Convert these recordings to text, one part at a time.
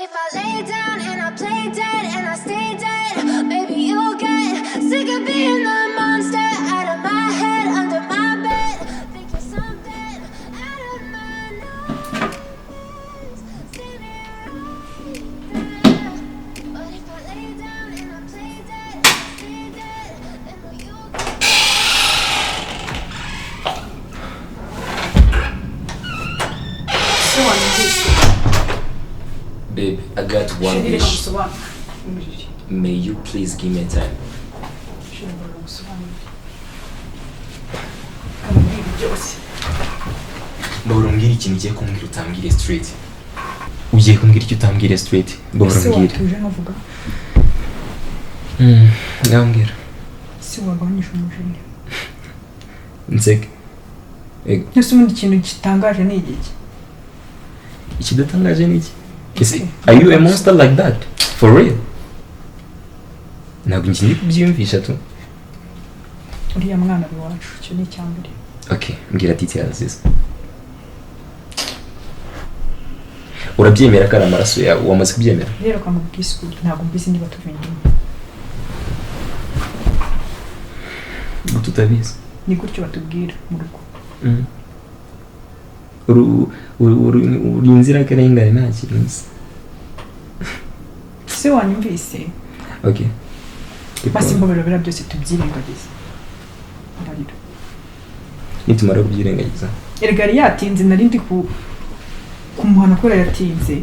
But if I lay down and I play dead and I stay dead, maybe you'll get sick of being the monster out of my head, under my bed. Think you're something out of my nightmares, standing right there. But if I lay down and I play dead and I stay dead, then will you get Se wanyumvise? Babe, I got one Chéri, reka wish. ngusobanurire. May you please give me a time? Chéri, mbona ngusobanurire kamubwira byose. Mbabura umbwire ikintu ugiye kumbwira utambwire straight. Ugiye kumbwira icyo utambwire straight. Mbabura Ese umbwire. watuje nkavuga? Ngambwira. Ese wagabanyije umujinya? Nseke. Ego. Ese ubundi ikintu gitangaje ni igiki? Ikidatangaje ni iki? Ese are you a monster like that? For real? Ntabwo ngiye kubyiyumvisha tu. Uriya mwana ari iwacu, icyo ni icya mbere. Okay, mbwira details zizo. Urabyemera ko ari amaraso yawe? Wamaze kubyemera? Rero kwa mubwise, ntabwo mbizi niba tuva inda imwe. Tutabizi. Ni gutyo batubwira mu rugo. Uri inzirakarengane, nta kintu uzi. Ese wanyumvise? Okay. Basi mbabara, biriya byose tubyirengagize, mbabarira. Nitumara kubyirengagiza? Erega yari yatinze, nari ndi ku kumuhana kubera yatinze,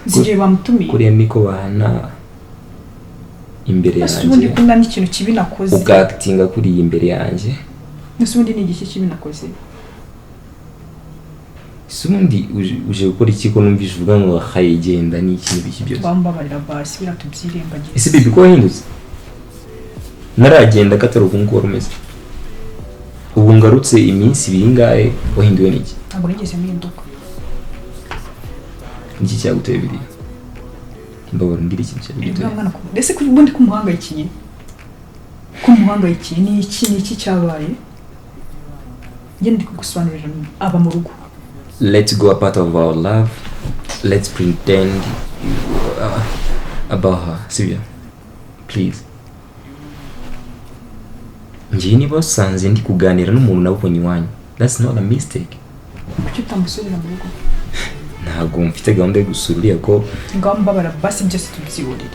zigiye bamutumiye. Kuriya niko bahana imbere Ese ubundi yanjye? ko nta n'ikintu kibi nakoze? Ugakitinga kuriya imbere yanjye? Ese ubundi ni igiki kibi nakoze? Ese ubundi uje gukora iki, ko numvise uvuga ngo hayigenda n'iki n'ibiki byose? Bambabarira basi, biriya tubyirengagize. Ese baby, ko wahindutse naragenda, ko atari uku nguku wari umeze? Ubu ngarutse iminsi 2 ingahe, wahinduwe n'iki? Ntabwo nigeze mpinduka. Niki cyaguteye biriya? Mbabara umbwire ikintu cyaguteye. Uriya mwana ese ubundi kumuhangayikiye, kumuhangayikiye ni iki? Ni iki cyabaye? Njye ndi kugusobanurira, aba mu rugo. Let's go a part of our love, let's pretend about her, sibyo? Please, njyewe niba wasanze ndi kuganira n'umuntu nabonye iwanyu, that's not a mistake. Kuki utamusurira mu rugo? Ntabwo mfite gahunda yo gusura uriya ko. Ngaho mbabara basi, byose tubyihorere,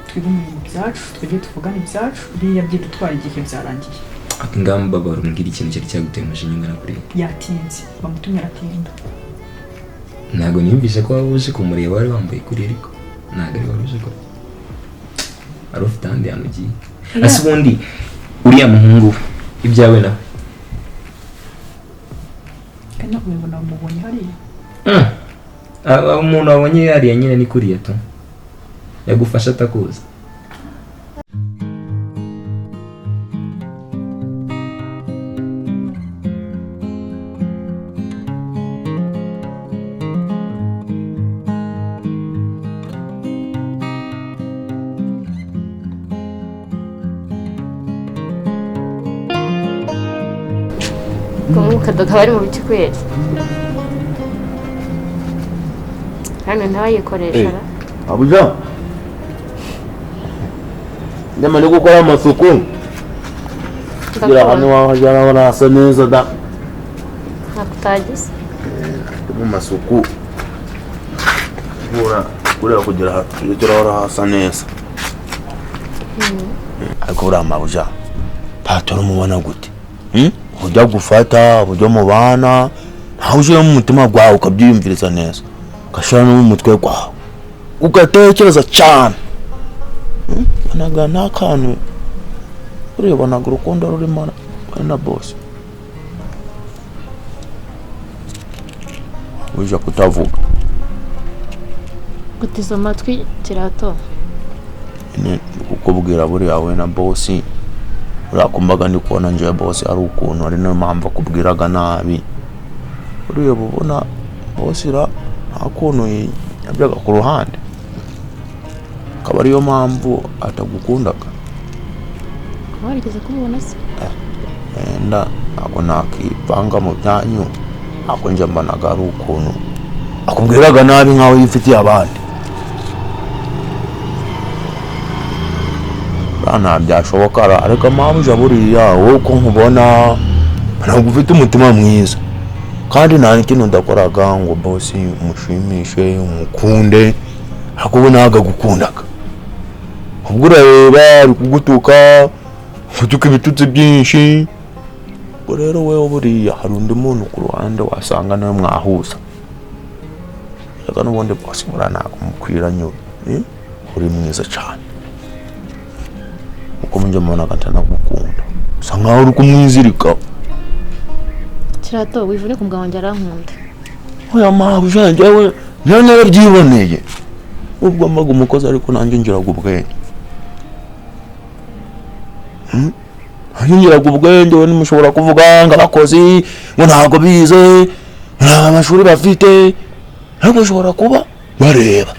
twigumire mu byacu, twajye tuvugane ibyacu, biriya byidutwara igihe byarangiye. Ngaho mbabara umbwira ikintu cyari cyaguteye umujinya ungana kuriya. Yatinze, bamutumye aratinda. Ntabwo niyumvisha ko waba uje kumureba wari wambaye kuriya, ariko ntabwo ari wari uje ko wari ufite ahandi hantu ugiye. Ese ubundi uriya muhungu we, ibyawe nawe? Kandi ntabwo mbibona, mubonye hariya. Umuntu wabonye hariya nyine ni kuriya tu yagufasha atakuzi. Kumwe kaba ari mu bice kweri hano ntabayikoresha ra. Abuja, nyama ni gukora amasuku kugira hano iwawe harabona hasa neza da. Ntabwo utagize. Mu masuku bura kuriya kugira tujye turahora hasa neza. Ariko buriya mabuja, patoro umubona gute? Hmm? Uburyo agufata, uburyo mubana, ntawe ushyira mu mutima gwawe ukabyiyumviriza neza, ugashyira no mu mutwe gwawe ugatekereza cyane. Hmm? Bonaga nta kantu buriya, ubonaga urukundo rurimo we na bosi uje kutavuga. Gutiza amatwi kirato. Nyine kukubwira, buriya we na bosi uriya kumbaga ndi kubona njyewe bosi ari ukuntu, ari nayo mpamvu akubwiraga nabi. Buriya uba ubona bosi ra nta kuntu yabyaga ku ruhande, akaba ariyo mpamvu atagukundaga. Warigeze kumubona se? Wenda ntabwo nakivanga mu byanyu, ariko njye mbonaga ari ukuntu Akubwiraga nabi nkaho yifitiye abandi. Nta byashoboka ariko mabuja buriya wowe uko nkubona ntabwo ufite umutima mwiza kandi nta n'ikintu ndakoraga ngo bosi umushimishe umukunde, ariko ubu ntabwo agukundaga. Ubwo urareba ari kugutuka, gutuka ibitutsi byinshi. Ubwo rero wewe buriya hari undi muntu ku ruhande wasanga nawe mwahuza. Reka n'ubundi bosi buriya ntabwo mukwiranye, uri mwiza cyane. Uko njye mbona atanagukunda usa nkaho uri kumwizirika. Kirato wivune ku mugabo wanjye arankunda. Oya mabuja njyewe njyewe narabyiboneye. Ubwo mbaga umukozi ariko nanjye ngiraga ubwenge. Nanjye ngiraga ubwenge, we ntimushobora kuvuga ngo abakozi ngo ntabwo bize, nta mashuri bafite, ariko ushobora kuba bareba.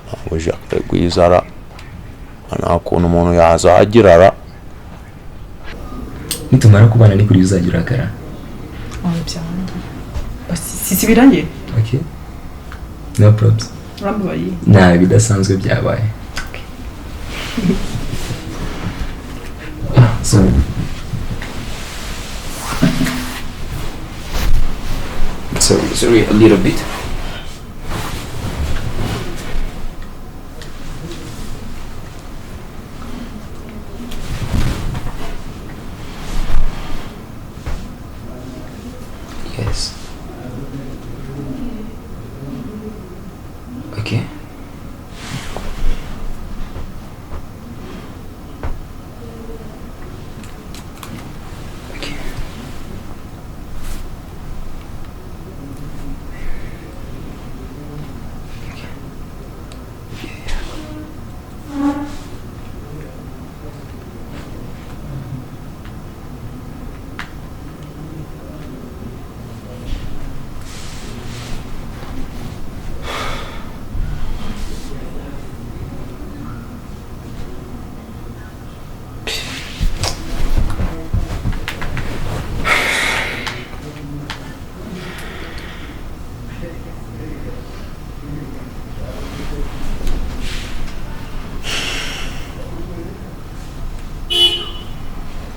Mabuja rwizara nta kuntu umuntu yazagirara. Nitumara kubana ni kuri uzagira akara. Si birangiye? Okay. No problems. Urambabaye? Nta bidasanzwe byabaye. So sorry a little bit. Yes. Okay. Okay. Okay. Yeah.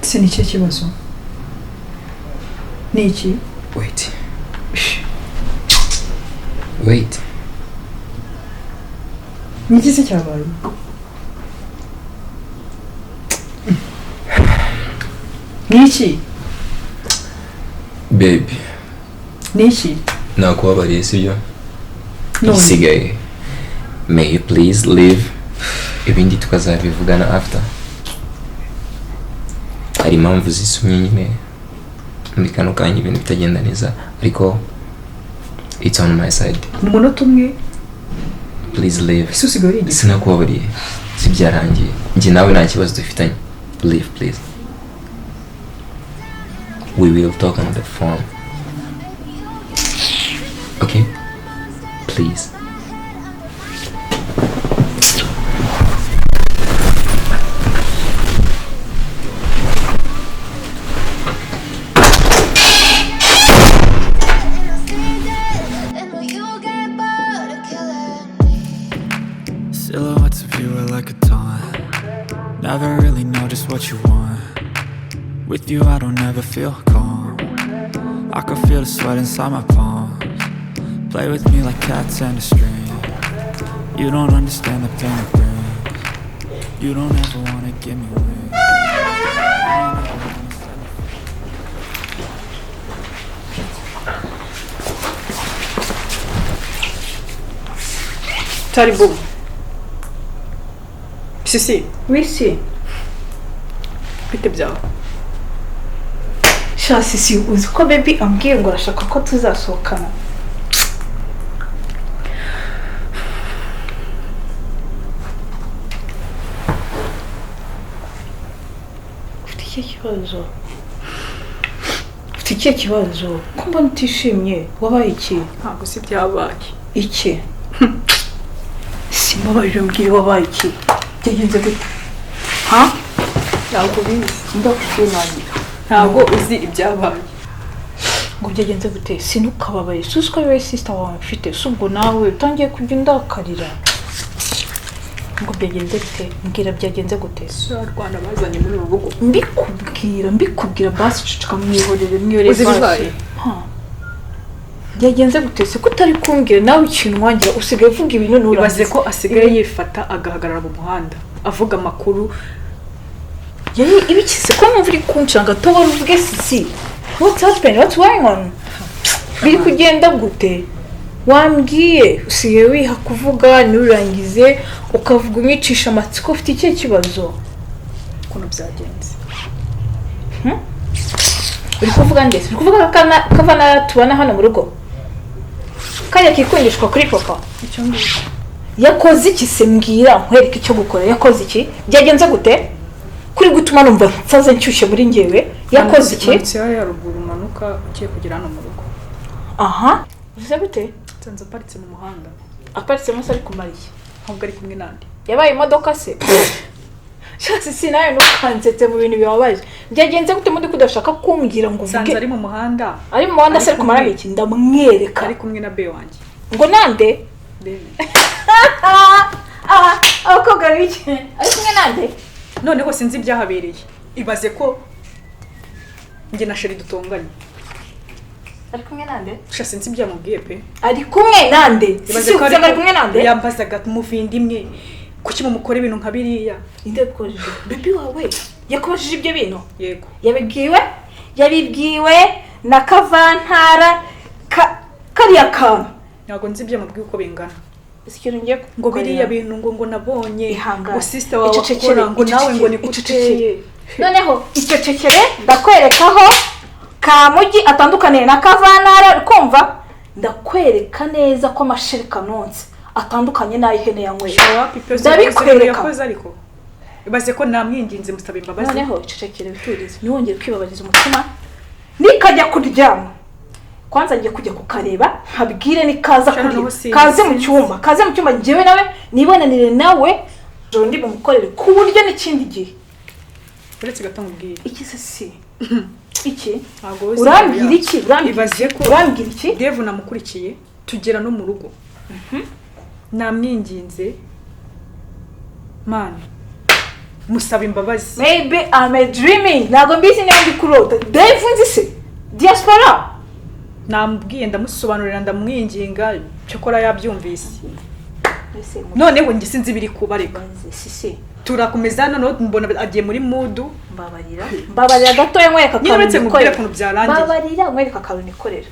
Se ni ikihe kibazo? Ni iki? Wait. Wait. Ni iki se cyabaye? Ni iki? Baby. Ni iki? Nakubabariye sibyo? None. Igisigaye. May you please leave? Ibindi tukazabivugana after. Hari impamvu zisumye nyine muri kano kanya ibintu bitagenda neza, ariko it's on my side. Mu munota umwe Please leave. ese usigaye uri igiti? Sinakubabariye, si byarangiye, njye nawe nta kibazo dufitanye. Leave please. We will talk on the phone. Okay? Please. Silhouettes of you are like a taunt. Never really know just what you want. With you I don't ever feel calm. I can feel the sweat inside my palms. Play with me like cats and a string. You don't understand the pain it brings. You don't ever wanna give me wings. You don't ever wanna set me free. Taribu. Sisi, Wisi. bite byawe? Sha Sisi, uzi ko baby ambwiye ngo arashaka ko tuzasohokana. Ufite ikihe kibazo? Ufite ikihe kibazo? Ko mbona utishimye, wabaye iki? Ntabwo si byabaye. Iki? Simbabarire umbwire wabaye iki? Byagenze gute? Ha? Ntabwo ubizi. Ndakushimangira. Ntabwo uzi ibyabaye. Ngo byagenze gute? Sinukababaye. Suzi ko ari wowe sister wawe mfite. Si ubwo nawe utangiye kujya undakarira. Ngo byagenze gute? Mbwira byagenze gute? Si Rwanda bazanye muri uru rugo. Mbikubwira basi ceceka mwihorere mwihorere. Uzi ibibaye? Basi. Ha. Byagenze gute se ko utari kumbwira nawe ikintu wangira usigaye uvuga ibintu Ibaze nurangiza. ko asigaye yifata agahagarara mu muhanda avuga amakuru. Yari ibikize ko numva uri kunshanga tobora uvuge sisi. What's happening? What's going on? Biri kugenda gute? Wambwiye usigaye wiha kuvuga nturangize ukavuga umwicisha amatsiko ufite ikihe kibazo? Ukuntu byagenze. Uri kuvuga ndetse uri kuvuga kavana tubana hano mu rugo kajya kikundishwa kuri papa. Icyo ngicyo. Yakoze iki se? Mbwira nkwereke icyo gukora. Yakoze iki? Byagenze gute? Kuri gutuma numva nsaze nshyushye muri njyewe. Yakoze iki? Manutse hariya ruguru umanuka ugiye kugera hano mu rugo. Aha. Uvuze gute? Nsanze aparitse mu muhanda. Aparitse munsi ari kumara iki? Ntabwo ari kumwe n'andi. Yabaye imodoka se? Shasi si nawe ntukansetse mu bintu bibabaje. Byagenze gute muri kudashaka kumbwira ngo Nsanze uvuge? ari mu muhanda. Ari mu muhanda se ari kumara iki? Ndamwereka. Ari kumwe na be wanjye. Ngo nande? Bene. Abakobwa b'iki? Ari kumwe nande? Noneho sinzi ibyahabereye. Ibaze ko njye na Sheri dutonganye. Ari kumwe nande? Sha sinzi ibyamubwiye pe. Ari kumwe nande? Ibaze Si ko uvuze ngo ari kumwe nande? Yambazaga muvindimwe kuki mumukora ibintu nka biriya. Inde yabikubajije? Baby wawe yakubajije ibyo bintu? Yego. Yabibwiwe? Yabibwiwe na Kavantara kariya kantu. Ntabwo nzi ibyamubwiye uko bingana. Ikintu ngiye Ngo biriya bintu ngo nabonye Ihangane. ngo sister wawe Icecekere, akora ngo nawe ngo icecekere. nikuteye. Noneho icecekere ndakwerekaho Kamugi atandukaniye na Kavantara kumva ndakwereka neza ko amashereka nonse atandukanye n'ay'ihene yanyweye. Ndabikwereka. Yakoze ariko. Ibaze ko namwinginze musaba imbabazi. Noneho icecekere witurize ntiwongere kwibabariza umutima nikajya kuryama. Kwanza ngiye kujya kukareba nkabwire nikaza Shana kurira. n'ubu sinzi. Kaze mu cyumba, kaze mu cyumba njyewe nawe nibonanire nawe joro ndi bumukorere ku buryo n'ikindi gihe. Uretse gato nkubwire. Iki se si iki? Ntabwo uzi Urambwira iki? Urambwira Ibaze ko urambwira iki? Devu namukurikiye tugera no mu rugo. Namwinginze man musaba imbabazi. Maybe I'm a dreaming. Ntabwo mbizi niba ndi kurota. Dave nzi se? Diaspora? Namubwiye ndamusobanurira ndamwinginga cyokora yabyumvise. Noneho njye sinzi ibiri kubareka. Sisi Turakomeza noneho mbona agiye muri mudu. mbabarira. Mbabarira gatoya nkwereka Nyine uretse nkubwire nikorera. ukuntu byarangiye. Mbabarira nkwereka akantu nikorera.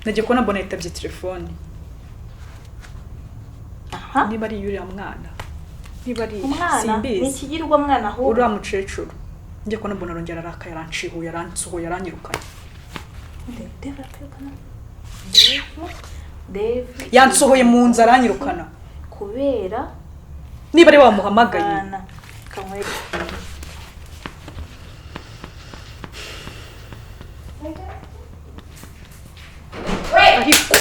Nagiye kubona mbona yitabye telefone. Aha. Niba ari uriya mwana. Niba ari Umwana ni simbizi. ikigirwa mwana ahubwo. Uriya mukecuru. Ngiye kubona mbona arongera arakaye aranshihuye aransohoye aranyirukanye. Dave arakwirukana. Dave Yansohoye mu nzu aranyirukana. kubera Niba ari wamuhamagaye. mwana kamwe. Ariko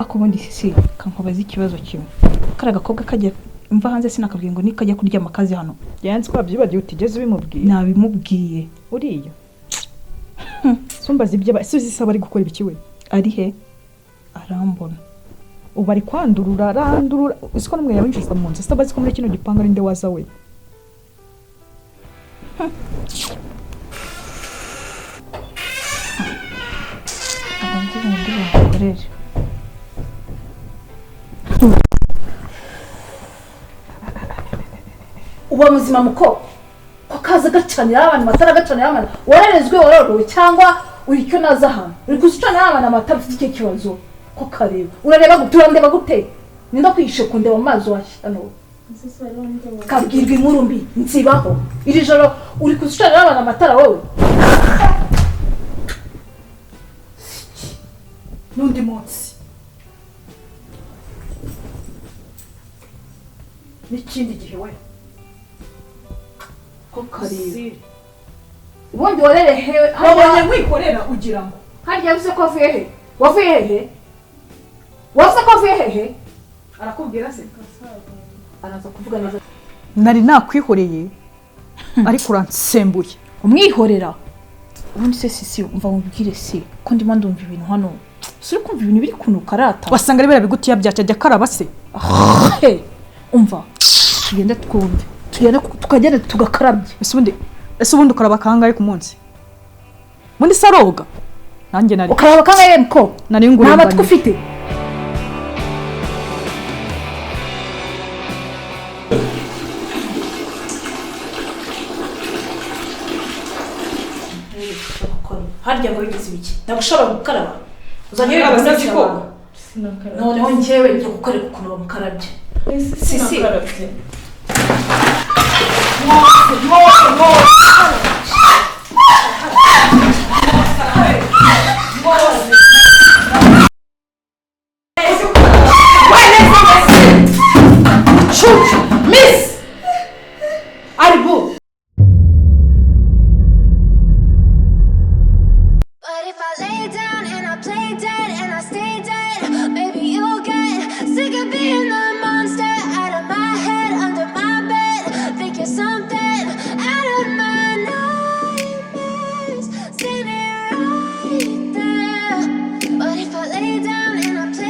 Ako ubundi sisi kankubaza ikibazo kimwe. Kariya gakobwa kajya mva hanze sinakabwiye ngo nikajya kuryama kazi hano. yanze ko wabyibagiwe utigeze ubimubwiye. Nabimubwiye. Uriya. Sumbaza ibyo suzi saba ari gukora ibiki we. Ari he? Arambona. Ubu ari kwandurura arandurura uzi ko n'umwe yabinjiza mu nzu saba azi ko muri kino gipangu ari nde waza we. Ntabwo nzi ibintu ndi bumukorere. Uba muzima muko ko kaza gacanira abantu amatara gacanira abantu wararezwe warorowe cyangwa uri icyo naza ahantu uri kuzicanira abantu amatara ufite icyo kibazo ko kareba urareba gute urandeba gute ninda kwihishe kundeba mu mazi washyano kabwirwa inkuru mbi nzibaho iri joro uri kuzicanira abantu amatara wowe N'undi munsi. N'ikindi gihe we. Ko kareba ubundi warerehewe Wabonye nkwikorera ugira ngo Harya yavuze ko avuye he? Wavuye hehe? Wavuze ko avuye hehe? Arakubwira se? Araza kuvuga neza. Nari nakwihoreye ariko uransembuye. Umwihorera ubundi se sisi, umva mubwire si ko ndimo ndumva ibintu hano, si uri kumva ibintu biri kunuka arata? Wasanga ari biriya bigutiya byacu ajya akaraba se. He, umva tugende twumve, tugende tukagenda tugakarabye. Ese ubundi ukaraba kangahe ku munsi? Ubundi se aroga? Nanjye nari Ukaraba kangahe ko nari nta ngurenganye. matwi ufite? Harya ngo bigize ibiki? Ntabwo ushobora gukaraba, uzajya Gukaraba wirirwa se unakira ko? abantu. Noneho njyewe ngiye kukwereka ukuntu bamukarabye sisi. Miss!